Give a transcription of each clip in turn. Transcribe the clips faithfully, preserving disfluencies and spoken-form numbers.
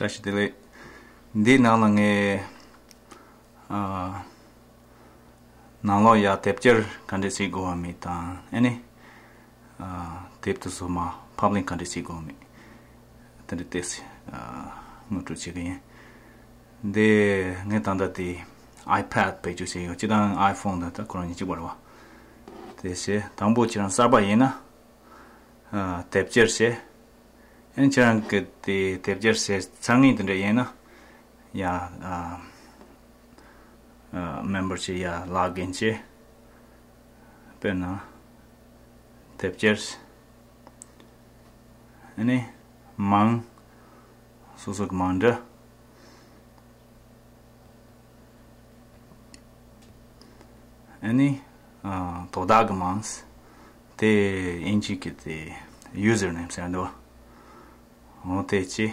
བཀྲ་ཤིས་བདེ་ལེགས། འདིའི་ནང་ལ་ངས་ཨ་ནང་ལོགས་ཡ་དེབ་སྐྱེལ་ག་འདྲས་བྱེད་དགོས་པ་མེད་དང་ཨ་ནི་ཨ་དེབ་དེ་ཚོ་མ་ཕབ་ལེན་ག་འདྲས་བྱེད་དགོས་པ་མེད། དེ་འདྲས་ཏོག་ཙམ་ཨ་ངོ་སྤྲོད་བྱེད་ཀྱི་ཡིན། འདི་ངས་ད་ལྟ་དེ་iPad་བེད་སྤྱོད་བྱས་ཡོད། སྤྱིར་བཏང་iPhone་དང་ད་ཁོ་རང་གཉིས་གཅིག་པ་རེད་བ། དེ་བྱས་དང་པོ་ཁྱེད་རང་གསར་པ་ཡིན་ན་ཨ་དེབ་སྐྱེལ་བྱས། ཨ་ནི་ཁྱེད་རང་གི་དེ་དེབ་སྐྱེལ་བྱས་ཚར་ངེས་དེ་འདྲ་ཡིན་ན་ཡ་ཨ་ཨ་མེམ་བར་བྱས་ཡ་ལོག་ཨིན་བྱས། དཔེར་ན་དེབ་སྐྱེལ། ཨ་ནི་མིང་། སོ་སོ་གི་མིང་འབྲི། ཨ་ནི་ཨ་དོ་བདག་གི་མིང་། དེ་ཨིན་ཇི་གི་དེ་user name་ཟེར་འདུག་འོ་དེ་ཅི།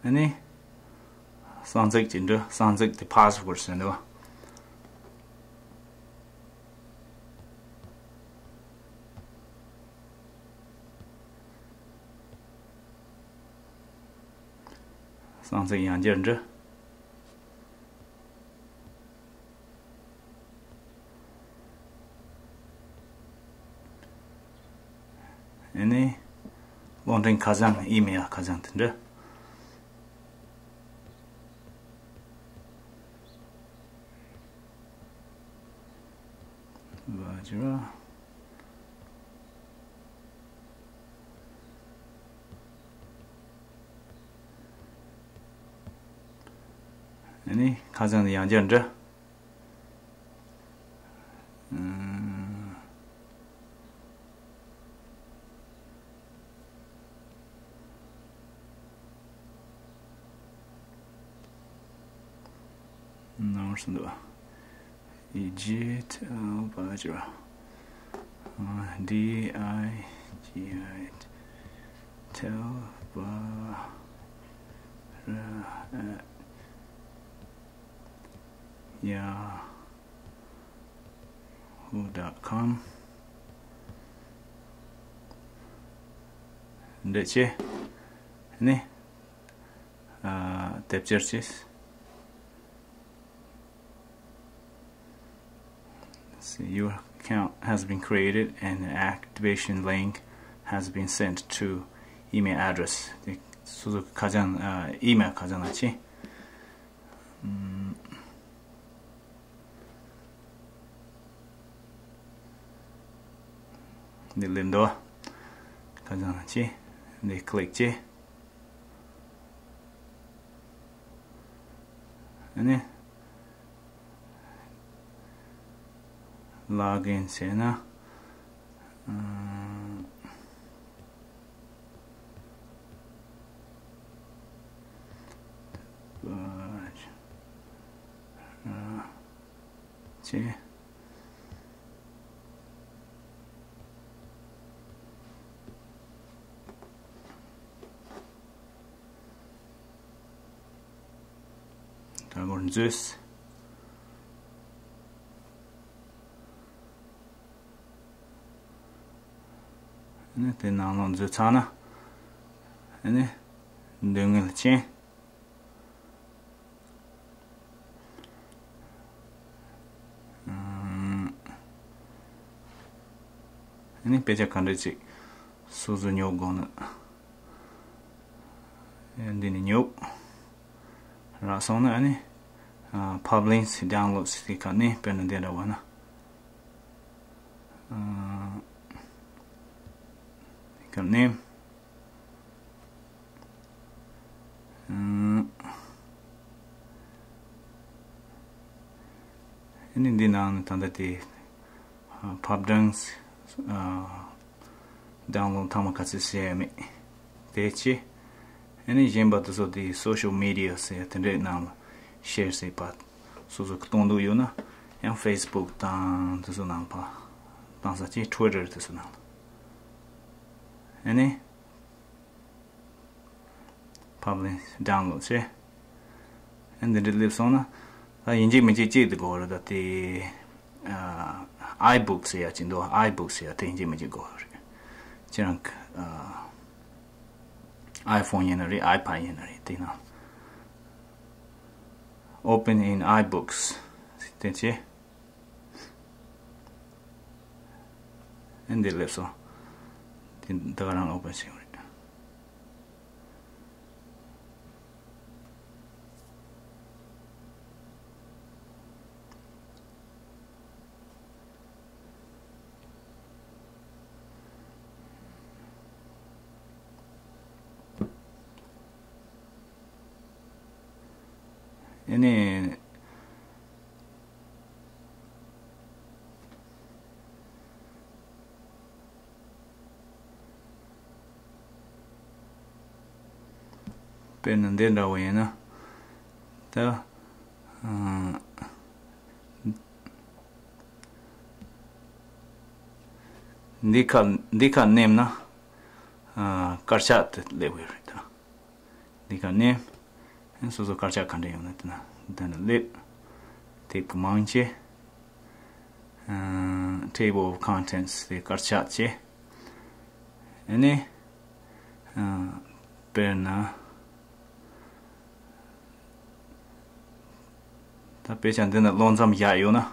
ཨ་ནི་གསང་ཚིག་ཅིག་འབྲི། གསང་ཚིག་དེ་password་ཟེར་འདུག་གསང་ཚིག་ཡང་བསྐྱར་འབྲི། ཨ་ནི་གློག་འཕྲིན་ཁ་བྱང་ཨི་མེལ་ཁ་བྱང་དེ་འདྲ། བ་ཇི་ར། ཨ་ནི་ཁ་བྱང་དེ་ཡང་བསྐྱར་འབྲི། ནང་སུ་འདུག Digital Bajra D I G I Tel Bajra at yahoo dot com འདི་ཆེ་ནི་ཨ་དེབ་སྐྱེལ་ཆེ། See, your account has been created and an activation link has been sent to email address. དེ་སོ་སོ་ཁ་བྱང་ཨ་ཨི་མེལ་ཁ་བྱང་ལ་ཆེ། འདི་ལེན་དོ། ཁ་བྱང་ལ་ཆེ། འདི་click་ཆེ། ཨ་ནི་login་བྱས་ན། ཆེ། ད་སྐོར་མཛོད། ཨ་ནི་དེ་ནང་ལ་མཛོད་ཚར་ན། ཨ་ནི་འདོན་ངེས་ལ་ཅན། ཨ་ནི་དཔེ་ཆ་ག་འདྲ་ཅིག་སོ་སོ་ཉོ་དགོས་ན། འདི་ནས་ཉོ། རག་སོང་ན་ཨ་ནི་ཕབ་ལེན་སི་download་སི་དེ་ག་ནས་དཔེར་ན་འདི་འདྲ་བ་ན། ག་ནས། ཨ་ནི་འདི་ནང་ནས་ད་ལྟ་དེ་ཕབ་སྒྲ་download་ཐེངས་མ་ག་ཚོད་བྱས་མེད། དེ་ཅི། ཨ་ནི་གཞན་པ་དེ་ཚོ་དེ་social media་ཟེར་དེ་འདྲའི་ནང་ལ་share་བྱས་པ། སོ་སོ་གི་གཏོང་འདོད་ཡོད་ན་ཡང་Facebook་དང་དེ་ཚོ་ནང་ཕ་བཏང་ས་ཅི་Twitter་དེ་ཚོ་ནང་ལ། ཨ་ནི་ཕབ་ལེན་download་བྱས། ཨ་འདི་འདྲ་སླེབས་སོང་ན། ད་ཡིན་གཅིག་མིན་གཅིག་གཅིག་དེ་དགོས་རེད། ད་དེ་ཨ་iBooks ཟེར་ཡ་ཅིག་འདུག iBooks ཟེར་ཡ་དེ་ཡིན་གཅིག་མིན་གཅིག་དགོས་རེད། ཁྱེད་རང་ཨ་iPhone ཡིན་ན་རེད། iPad ཡིན་ན་རེད། དེ་ནང་Open in iBooks དེ་བྱས། ཨ་འདི་སླེབས་སོང་། དེ་ད་ག་རང་ལ་open བྱེད་དགོས་རེད། ཨ་ནི། དཔེར་ན་འདི་འདྲ་བོ་ཡིན་ན། ད། ཨ། འདི་ཁ་འདི་ཁ་མནན་ན། ཨ། དཀར་ཆག་དེ་སླེབས་ཡོད་རེད་ད། འདི་ག་ནས་སོ་སོ་དཀར་ཆག་ག་འདྲ་ཡོང་ན་དེ་ན་འདི་ན་སླེབས། དེབ་ཀྱི་མང་ཆེ། ཨ། Table of Contents དེ་དཀར་ཆག་བྱས། ཨ་ནི། ཨ། དཔེར་ན། ད་དཔེ་ཆ་འདི་ན་ཀློག་མཚམས་བཞག་ཡོད་ན།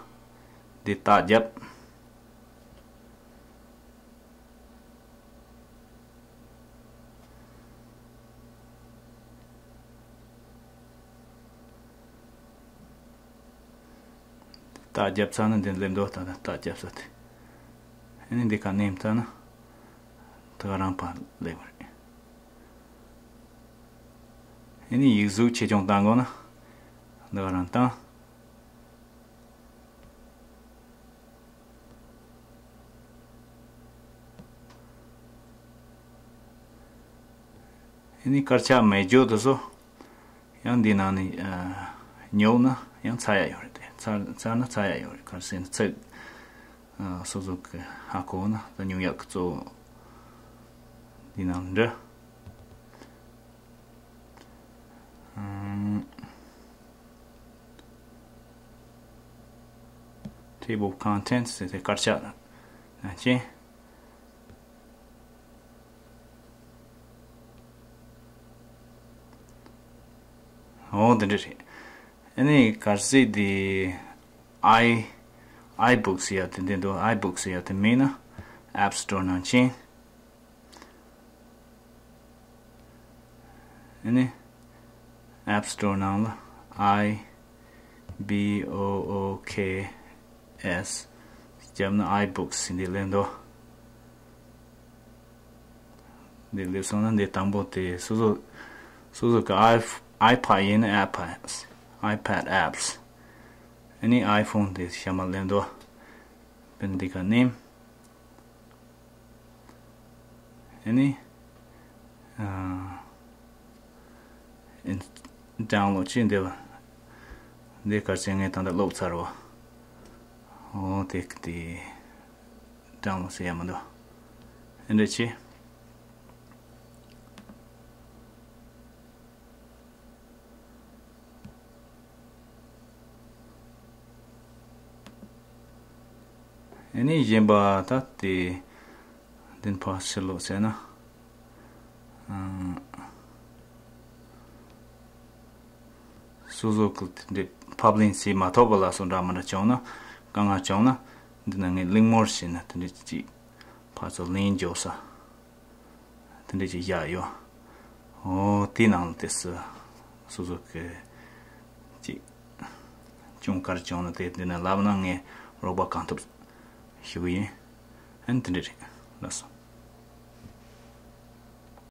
འདི་རྟགས་བརྒྱབ། རྟགས་བརྒྱབ་ཚར་ན་འདི་སླེབས་འདུག་ད་ལྟ་རྟགས་བརྒྱབ་ཚར་ཏེ། ཨ་ནི་འདི་ག་མནན་བཏང་ན། ད་ག་རང་ཕར་སླེབས་པ་རེད། ཨ་ནི་ཡིག་གཟུགས་ཆེ་ཆུང་བཏང་དགོས་ན། ད་ག་རང་བཏང་། ཨ་ནི་དཀར་ཆག་མེད་རྒྱུ་དེ་ཚོ་ཡང་འདི་ནང་ནས་ཨ་ཉོབ་ན་ཡང་ཚར་ཡ་ཡོད་རེད་དེ། ཚར་ཚར་ན་ཚར་ཡ་ཡོད་རེད། ག་རེ་ཟེར་ན་ཚིག་ཨ་སོ་སོ་གི་ཧ་གོ་ན་ད་ཉོབ་ཡག་གི་གཙོ་བོ་འདི་ནང་འདྲ། ཨམ། Table of Contents ཟེར་ཏེ་དཀར་ཆག་ནང་ཆེན། འོ་འདི་འདྲ་རེད། ཨ་ནི་གལ་སྲིད་དེ་i iBooks ཡ་དེ་འདི་འདུག iBooks ཡ་དེ་མེད་ན་App Store ནང་ཕྱིན། ཨ་ནི་App Store ནང་ལ་I B O O K S བརྒྱབ་ན་iBooks འདི་སླེབས་འདུག་འདི་སླེབས་སོང་ན་འདི་དང་པོ་དེ་སོ་སོ་སོ་སོ་གི་i iPad ཡིན་ན་iPad apps ཨ་ནི་iPhone དེ་ཤ་མ་སླེབས་འདུག་དཔེར་ན་འདི་ག་ནེམ། ཨ་ནི། ཨ། ཨིན། ཌའུན་ལོཌ་བྱས་འདི་བ། འདི་གར་བྱས་ངས་ད་ལྟ་ཀློག་ཚར་བ། འོ་དེ་དེ། ཌའུན་ལོཌ་བྱེད་ཡ་མི་འདུག་ཨེ་འདྲ་བྱས། ཨ་ནི་གཞན་པ་ད་དེ་འདི་ཕར་ཕྱིར་ལོག་བྱས་ན། ཨ། སོ་སོ་གི་དེ་འདྲའི་ཕབ་ལེན་བྱེད་མ་ཐུབ་པ་ལ་སོགས་འདྲ་མི་འདྲ་བྱུང་ན། དཀའ་ངལ་བྱུང་ན། འདི་ན་ངས་གླེང་མོལ་བྱས་ན་དེ་འདྲའི་ཅིག་ཕར་ཚུར་ལན་འཇོག་ས། དེ་འདྲ་ཅིག་བཞག་ཡོད། འོ་དེའི་ནང་ལ་དེ་སུ་སོ་སོ་གི་ཅིག་ཅུང་དཀའ་ལས་བྱུང་ན་དེ་འདི་ན་ལབ་ན་ངས་རོགས་པ་གང་ཐུབ་ཞུ་གི་ཡིན། ཨན་དེ་འདྲ་རེད། ལགས་སོ།